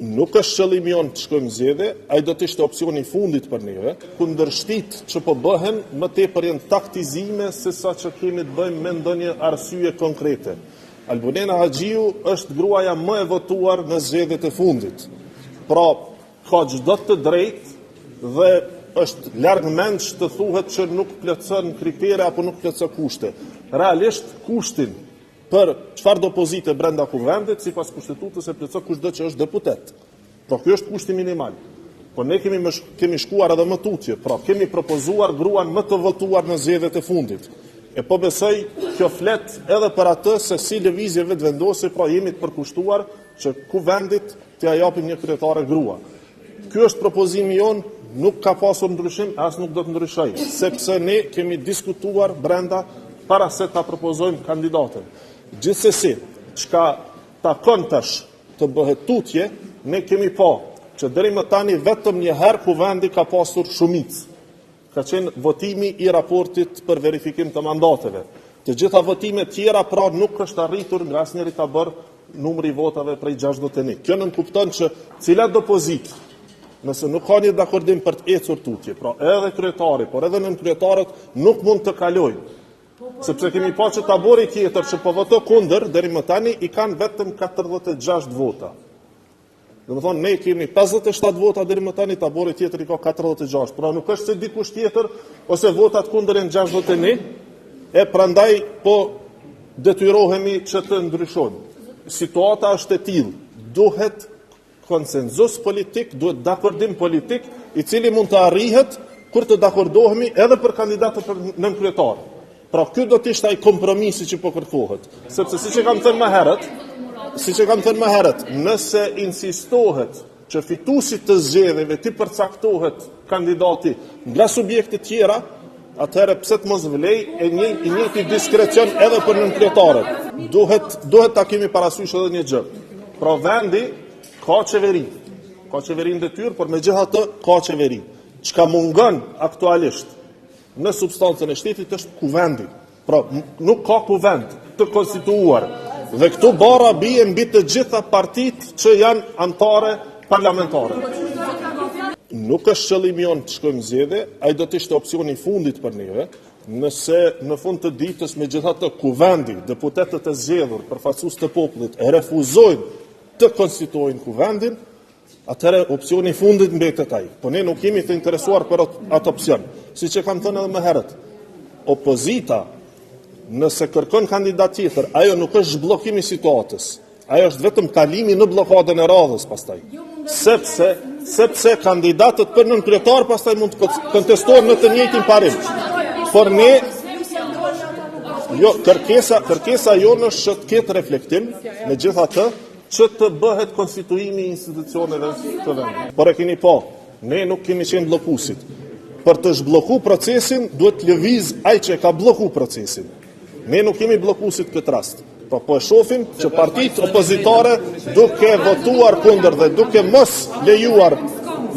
Nuk është qëllimi jonë të shkojmë në zgjedhje, ai do të ishte opsioni i fundit për neve. Kundërshtitë që po bëhen më tepër janë taktizime se sa që kemi të bëjmë me ndonjë arsye konkrete. Albulena Haxhiu është gruaja më e votuar në zgjedhjet e fundit. Pra, ka çdo të drejtë dhe është larg mendsh të thuhet që nuk plotëson kritere apo nuk plotëson kushte. Realisht kushtin Për çfarëdo pozite brenda Kuvendit, sipas Kushtetutës e plotëson kushdo që është deputet. Pra ky është kushti minimal. Po ne kemi më, kemi shkuar edhe më tutje, pra kemi propozuar gruan më të votuar në zgjedhjet e fundit. E po besoj kjo flet edhe për atë se si lëvizje Vetëvendosje, pra jemi të përkushtuar që Kuvendit t'ia japim një kryetare grua. Ky është propozimi jonë, nuk ka pasur ndryshim, as nuk do të ndryshojë, sepse ne kemi diskutuar brenda para se ta propozojmë kandidaten. Gjithsesi, çka takon tash të bëhet tutje, ne kemi pa që deri më tani vetëm një herë kuvendi ka pasur shumicë. Ka qenë votimi i raportit për verifikim të mandateve. Të gjitha votimet tjera pra nuk është arritur nga asnjëri tabor numri i votave prej 61. Kjo nënkupton që cilado pozitë, nëse nuk ka një dakordim për të ecur tutje, pra edhe kryetari, por edhe nënkryetarët nuk mund të kalojnë. Sepse kemi pa që tabori tjetër që po voton kundër, deri më tani, i kanë vetëm 46 vota. Domethonë, ne kemi 57 vota deri më tani, tabori tjetër i ka 46. Pra nuk është se dikush tjetër, ose votat kundër janë 61, e prandaj po detyrohemi që të ndryshojmë. Situata është e tillë, duhet konsenzus politik, duhet dakordim politik, i cili mund të arrihet kur të dakordohemi edhe për kandidatët për nënkryetar. Pra ky do të ishte ai kompromisi që po kërkohet, sepse siç e kam thënë më herët, siç e kam thënë më herët, nëse insistohet që fituesit të zgjedhjeve t'i përcaktohet kandidati nga subjektet tjera, atëherë pse të mos vlej e një, i njëjti diskrecion edhe për nënkryetarët. Duhet duhet ta kemi parasysh edhe një gjë. Pra vendi ka qeveri, ka qeveri në detyrë, por megjithatë ka qeveri. Çka mungon aktualisht Në substancën e shtetit është kuvendi. Pra, nuk ka kuvend të konstituuar. Dhe këtu barra bie mbi të gjitha partitë që janë anëtare parlamentare. Nuk është qëllimi jonë të shkojmë në zgjedhje, ai do të ishte opsioni i fundit për neve, nëse në fund të ditës megjithatë kuvendi, deputetët e zgjedhur, përfaqësues të popullit e refuzojnë të konstituojnë kuvendin, Atëherë opsioni i fundit mbetet ai. Po ne nuk jemi të interesuar për atë opsion. Siç e kam thënë edhe më herët, opozita nëse kërkon kandidat tjetër, ajo nuk është zhbllokim i situatës. Ajo është vetëm kalimi në bllokadën e radhës pastaj. Sepse sepse kandidatët për nënkryetar pastaj mund të kontestohen në të njëjtin parim. Por ne Jo, kërkesa, kërkesa jonë është që të ketë reflektim, megjithatë, që të bëhet konstituimi i institucioneve të vendit. Por e keni pa, ne nuk kemi qenë bllokuesit. Për të zhblloku procesin, duhet të lëviz ai që e ka blloku procesin. Ne nuk jemi bllokuesit këtë rast. Po po e shohim që partitë opozitare duke votuar kundër dhe duke mos lejuar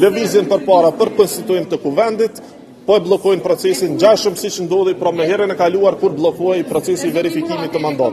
lëvizjen përpara për konstituim të kuvendit, po e bllokojnë procesin ngjashëm siç ndodhi pra me herën e kaluar kur bllokohej procesi i verifikimit të mandatit.